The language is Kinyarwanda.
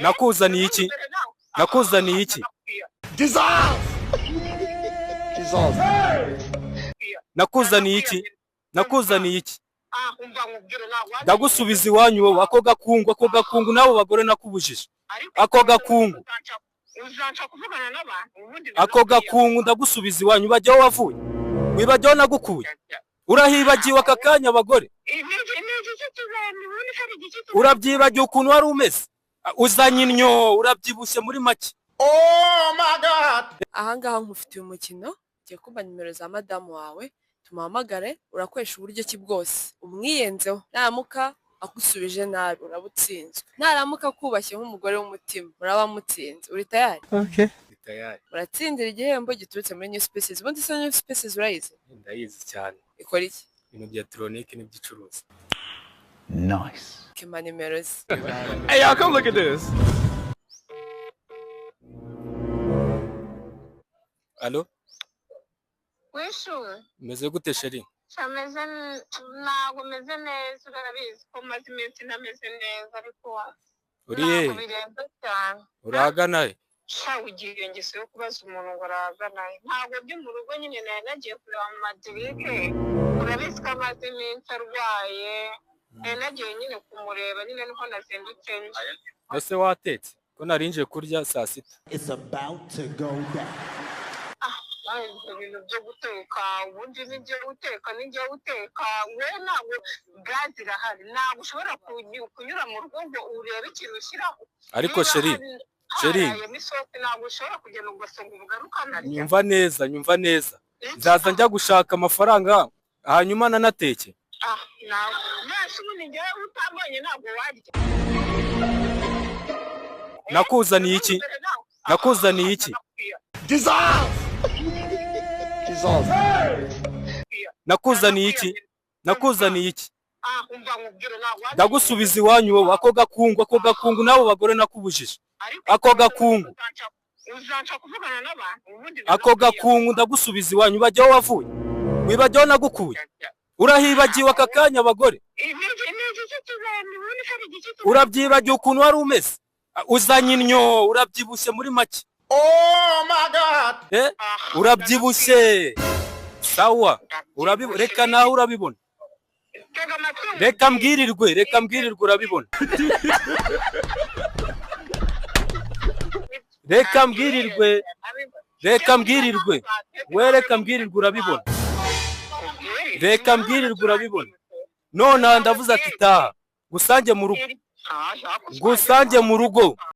Nakuzaniye iki? Nakuzaniye iki? Nakuzaniye iki? Nakuzaniye iki? Ndagusubiza iwanyu wowe, ako gakungu, ako gakungu n'abo bagore nakubujije. Ako gakungu. Ako gakungu ndagusubiza iwanyu, bajyaho wavuye. Wibajyaho nagukuye. Urahibagiwe aka kanya abagore. Urabyibagiwe ukuntu wari umeze. Uzanye innyo, urabyibushye muri make. Ahangaha nkufitiye umukino, ugiye kumpa nimero za madamu wawe, tumuhamagare, urakoresha uburyo ki bwose umwiyenzeho. Naramuka agusubije nabi uraba utsinzwe, naramuka akubashye nk'umugore w'umutima muraba mutsinze. Uri tayari? Tayari. Uratsindira igihembo giturutse muri New Spaces. Ubundi se New Spaces urayizi? Ndayizi cyane. Ikora iki? Ibintu bya electronique n'iby'icuruza. Kema nimero ze. Hey, y'all, come look at this. Allo, Wishu. Meze gute, chérie? Ameze ntabwo meze neza, urabizi ko maze iminsi ntameze neza, ariko Uri ntabwo hehe? birenze cyane. Urahagana he? Sha, ugira iyo ngeso yo kubaza umuntu ngo arahagana he? Ntabwo ndi mu rugo nyine, nari nagiye kureba mu madirike, urabizi ko amaze iminsi arwaye, nari nagiye nyine kumureba nyine, niho nazindutse nje. Ese watetse? Ko narinje kurya saa sita. It's about to go down. Ah, ibyo bintu byo guteka, ubundi nijya guteka, nijya guteka we, ntabwo gaze irahari, ntabwo ushobora kunyura mu rugo ngo urebe ikintu ushyiraho. Ariko Niba chérie, chérie. harayemo isosi, ntabwo ushobora kugenda ugasonga ubugari ukanarya. Nyumva neza, nyumva neza. Nzaza njya gushaka amafaranga hanyuma nanateke. Ah, ntabwo nase ubundi njyewe utambonye ntabwo warya. Nakuzaniye iki? Nakuzaniye iki? Nakuzaniye iki? Nakuzaniye iki? Ndagusubiza iwanyu wowe, ako gakungu, ako gakungu n'abo bagore nakubujije. Ako gakungu. Ako gakungu ndagusubiza iwanyu, bajyaho wavuye. Wibajyaho nagukuye. Urahibagiwe aka kanya abagore. Urabyibagiwe ukuntu wari umeze. Uzanye innyo, urabyibushye muri make. Eh? Urabyibushye. Sawa. Reka nawe urabibona. Reka mbwirirwe, reka mbwirirwe urabibona. Reka mbwirirwe, reka mbwirirwe. We reka mbwirirwe urabibona. Reka mbwirirwe urabibona. None ndavuze ati taha. Ngusange mu rugo. Ngusange mu rugo.